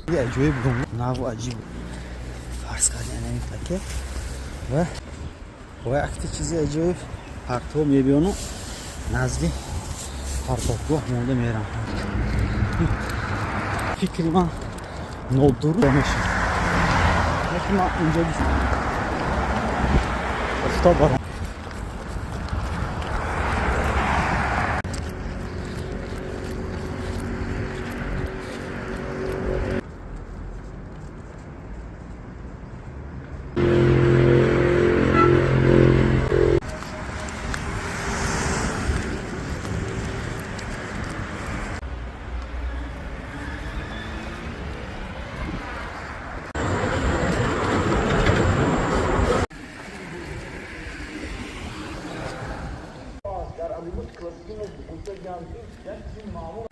Аҷоиб, наву аҷиб. Фарз кардем, анами пакет ва бо якта чизи аҷоиб партов мебиёну назди партовгоҳ монда мерам. Фикри ман нодуруст мешуд, лекин ман инҷо офтоб баром. Дар адабиёти классикӣ мо гуфта ҷамъ, як чизи маъмул.